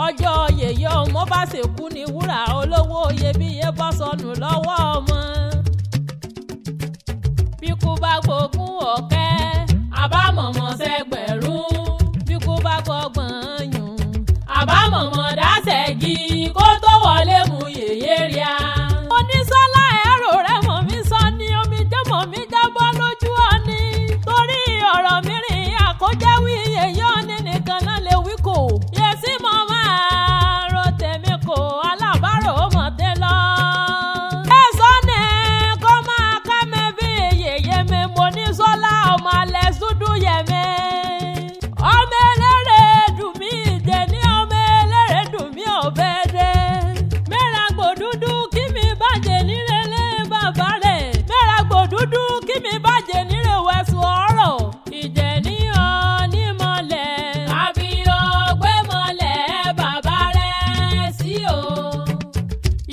Ọjọ́ yèyé ọmọ bá ṣèkú ní wúrà olówó iyebíye bọ́ sọnù lọ́wọ́ ọmọ. Bíkú bá gbógun ọ̀kẹ́, àbámọ̀mọ́ sẹ́gbẹ̀rún. Bíkú bá gbọ́gbọ̀n yùn, àbámọ̀mọ́ dáṣẹ́gi kó tó wọlé mu yèyé ríà. Onísọ́lá ẹ̀rọ rẹ̀ mọ̀ mí sọ ni omi jẹ́ mọ̀ mí jábọ́ lójú ọ̀ni. Torí ọ̀rọ̀ mi rìn àkójáwí yèyé ọ̀ni nìkan náà lè wí kò. Yẹ̀sí mo máa ro tèmi kò alábàárò mọ̀ tẹ́ lọ. Ẹ̀sọ́ ni kó máa ká mi bí yèyé mi mo ní sọ́lá ọmọ alẹ́ dúdú yẹ̀mí. Ọmọ eléré dùn mí ìjẹ ní ọmọ eléré dùn mí ọ̀bẹ dé. Mẹ́ràgbò dúdú kí mi bàjẹ́ nírelé bàbá rẹ̀. Mẹ́ràgbò dúdú kí mi bàjẹ́ nírèwẹ̀sùn ọ̀rọ̀. Ìjẹ̀ní onímọ̀lẹ̀. Àbí ọgbẹ́ mọ̀lẹ̀ bàbá rẹ̀ sí o.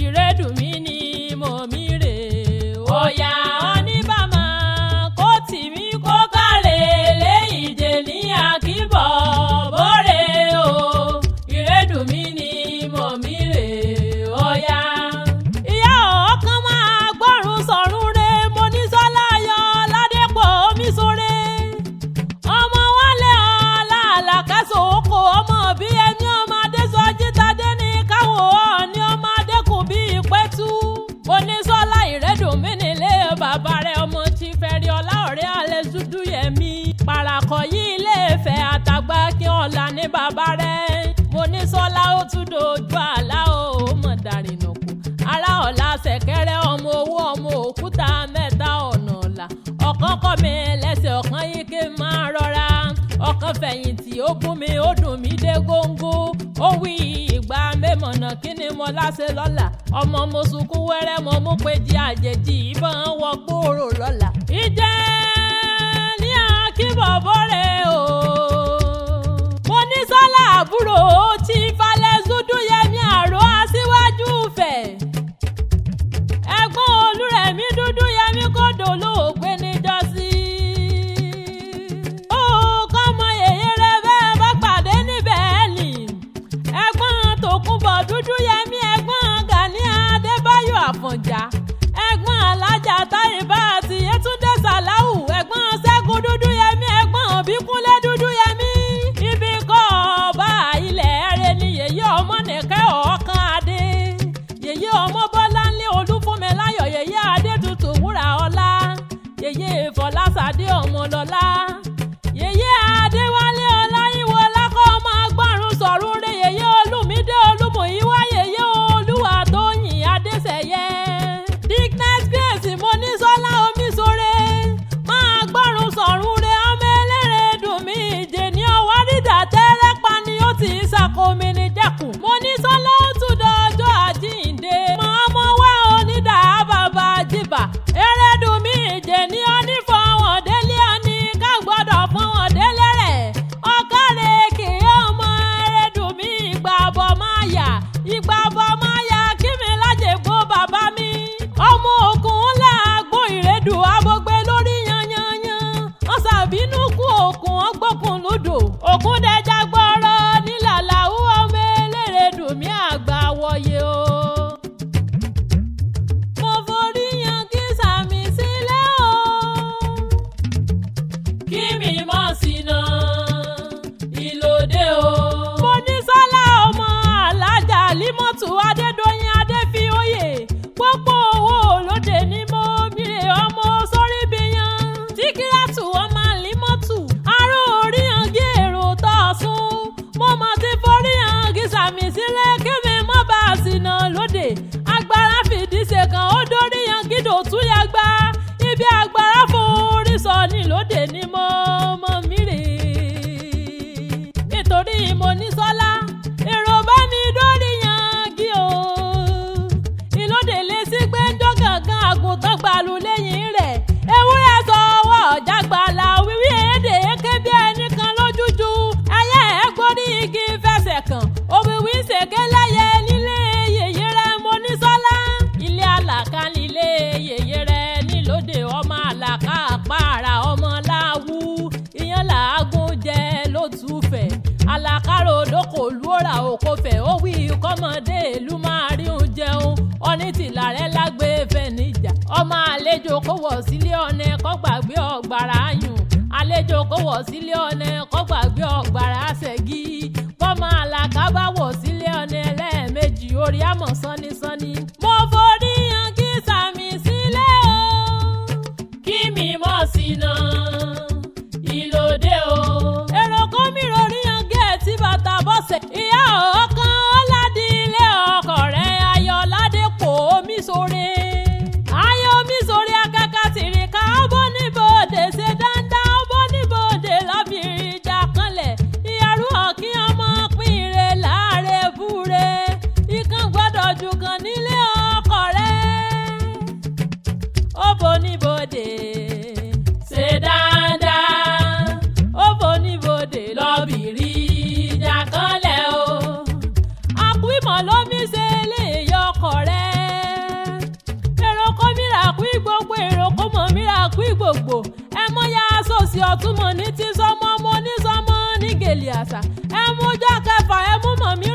Ìrẹ́dùn mi ni mo mi rè. Òyà oníbàmà kó tì mí kó kárẹ̀ lẹ́yìn jẹ̀ ní àkíbọ̀ bọ́rẹ̀ o. Ìrẹ́dùn mi ni mo mi rè. Òyà. Ìyá ọ̀kan máa gbọ́rùn sọ̀rùn re mo ní sọ́lá yọ ládépọ̀ omi sóre. Ọmọ wálé ọ̀la àlàkàsọ̀ oko ọmọ bí ẹni ọmọ adésọjí tadé ní káwọ́ ọ̀ní ọmọ adékùn bí ìpẹ́tù. Onísọ́lá ìrẹ́dùn mí nílé bàbá rẹ̀ ọmọ tí fẹ́rí ọlá ọ̀rẹ́ alẹ́ dúdú yẹmí. Parakọ̀ yìí ilé Ifẹ̀ àtàgbà kí ọ̀la ní bàbá rẹ̀. Monísọ́lá ó tún dojú àlá o mọ̀ dàrínà kù. Ará ọ̀la ṣẹ̀kẹ̀rẹ̀ ọmọ owó ọmọ òkúta mẹ́ta ọ̀nà ọ̀la. Ọ̀kan kọ́ mi lẹ́sẹ̀ ọ̀kan yìí kí n máa rọra. Ọ̀kan fẹ̀yìntì ó bú mi ó dùn mí dé góńgó. Ó wí ìgbà mẹ́mọ̀nà kí ni mo láṣẹ lọ́la. Ọmọ mo sunkún wẹ́rẹ́ mo mú péjì àjèjì ìbọn wọ gbòòrò lọ́la. Ìjẹ́ ní akíbọ̀bọ̀ rẹ̀ o. Mo ní sọ́lá àbúrò tí falẹ̀ dúdú yẹmi àrò aṣíwájú fẹ̀. Ẹ̀gbọ́n Olúrẹ̀mí dúdú yẹmi kò dolóògbé níjọ́sí. Ó kọ́mọ yèyé rẹ bẹ́ẹ̀ bá pàdé níbẹ̀ ni. Ẹ̀gbọ́n Tòkunbọ̀ dúdú yẹmi ẹ̀gbọ́n Gani Adébáyọ̀ Àfọ̀njá. Ẹ̀gbọ́n Alájà Táyìbá àti Yétúndé Sàláhù. Ẹ̀gbọ́n Ṣẹ́gun dúdú yẹmi ẹ̀gbọ́n Bíkúnlé dúdú yẹmi. Ibi kọ́ ọba ilẹ̀ rẹ ni yèyé ọmọ nìkẹ́ ọ̀kan adé. Yèyé ọmọ Bọ́láńlé Olúfúnmiláyọ̀ yèyé Adétutù wúrà ọlá. Yèyé Fọláṣadé ọmọlọ́lá. Yèyé Adéwálé Ọláyíwọlá kọ́ ọmọ agbọ́run sọ̀rùn re yèyé Olúmídé Olúmúyíwá yèyé Olúwatóyìn Adéṣeyẹ. Dignet Grace Monísọ́lá Omiṣore. Máa gbọ́run sọ̀rùn re ọmọ eléré dùn mí ìjè ní ọwọ́ dídà tẹ́rẹ́ pa ni ó ti ṣàkómi ní dẹ́kun. Monísọ́lá ó tún dọjọ́ àjíǹde. Mọ ọmọ wa onídà bàbá jìbà. Erédùn mi ìjè ní ọ́nífọ̀wọ̀n délé ọ̀ní ká gbọ́dọ̀ fọ̀wọ̀n délé rẹ̀. Ọ̀kàrẹ̀ kì í ọmọ erédùn mi ìgbà bọ̀ máa yà. Ìgbà bọ̀ máa yà kí mi lájẹ̀gbó bàbá mi. Ọmọ òkun ńlá àgbo ìrẹ́dùn abogbé lórí yanyanyan. Wọ́n ṣàbínú kú òkun ọgbọ́kùn lódò. Òkun dẹja gbọ́rọ̀ nílàlàú ọmọ eléré dùn mí àgbà wọ̀ye o. Mo forí yan kí sàmì sílẹ̀ o. Kí mi mọ̀ sínú ìlòdè o. Mo ní sọ́lá ọmọ alájà Límọ̀tù Adédọ́yìn Adéfioyè. Pópó owó lóde ní mo mire ọmọ sórí bíyàn. Tíkírátù ọmọ Límọ̀tù. Aró orí yangi èrò tọ̀sùn. Mo mọ̀ ti forí yangi sàmì sílẹ̀ kí mi mọ́ bá a sìnà lóde. Agbára fìdí ṣe kan ó dórí yangi dòtún yàgbá. Ibi agbára forí sọ ní lóde ni mo mọ̀ mí rè. Nítorí mo ní sọ́lá, èrò bá mi dórí yangi o. Ìlóde lè sí gbẹ́njọ́ gangan àgùntàn gbàlù lẹ́yìn rẹ̀. Ewúrẹ́ sọ̀wọ́ ọ̀jàgbàlà wíwí èdè ké bí ẹnì kan lójújú. Ẹyẹ ẹ̀ gbórí igi fẹsẹ̀ kàn. Òwìwí ṣèké láyé nílé yèyé rẹ̀ mo ní sọ́lá. Ilé àlàkà nílé yèyé rẹ̀ nílòdè ọmọ àlàkà àpáàrà ọmọ láwù. Iyán làágùn jẹ lótùfẹ̀. Àlàkàrò lóko lóra òkò fẹ̀. Ifẹ̀ ó wí kọ́mọdé ìlú máa rí un jẹun. Ọní tìlà rẹ̀ lágbé Ifẹ̀ níjà. Ọmọ àlejò kó wọ̀ sílé ọ̀nà kó gbàgbé ọ̀gbàrá yùn. Àlejò kó wọ̀ sílé ọ̀nà kó gbàgbé ọ̀gbàrá ṣẹ́gi. Bọ́mọ àlàkà bá wọ̀ sílé ọ̀nà ẹlẹ́ẹ̀mejì orí àmọ̀ sánnísánní. Mo forí yan kí sàmì sílẹ̀ o. Kí mi mọ̀ sí náà ìlòdè o. Èrò kó mi ròrí yan gẹ̀ẹ́tì bàtà bọ́sẹ̀. Ìyá ọ̀kan ọ̀làdí ilé ọkọ rẹ̀ ayọ̀ ládépò omi sóre. Ayọ̀ omi sóre akẹ́kẹ́ tìrìkà ọbọ̀ níbodè ṣe dáńdá ọbọ̀ níbodè lọ́bìrì ìjà kanlẹ̀. Ìyàrú ọ̀kín ọmọ pínre láàrẹ̀ búre. Ikán gbọ́dọ̀ jù kan nílé ọkọ rẹ̀. Ó bo níbodè ṣe dáadáa, ó bo níbodè lọ́bìrì ìjà kanlẹ̀ o. Àpìmọ̀ ló mi ṣe lè yọkọ̀ rẹ̀. Èrò kó mìíràn kú gbogbo, èrò kó mọ̀ mìíràn kú gbogbo. Ẹ mọ́ ya sòsì ọ̀tún mọ̀ ní ti sọmọ, mo ní sọmọ ní gèlè àṣà. Ẹ mú ọjọ́ kẹfà, ẹ mú mọ̀ mí.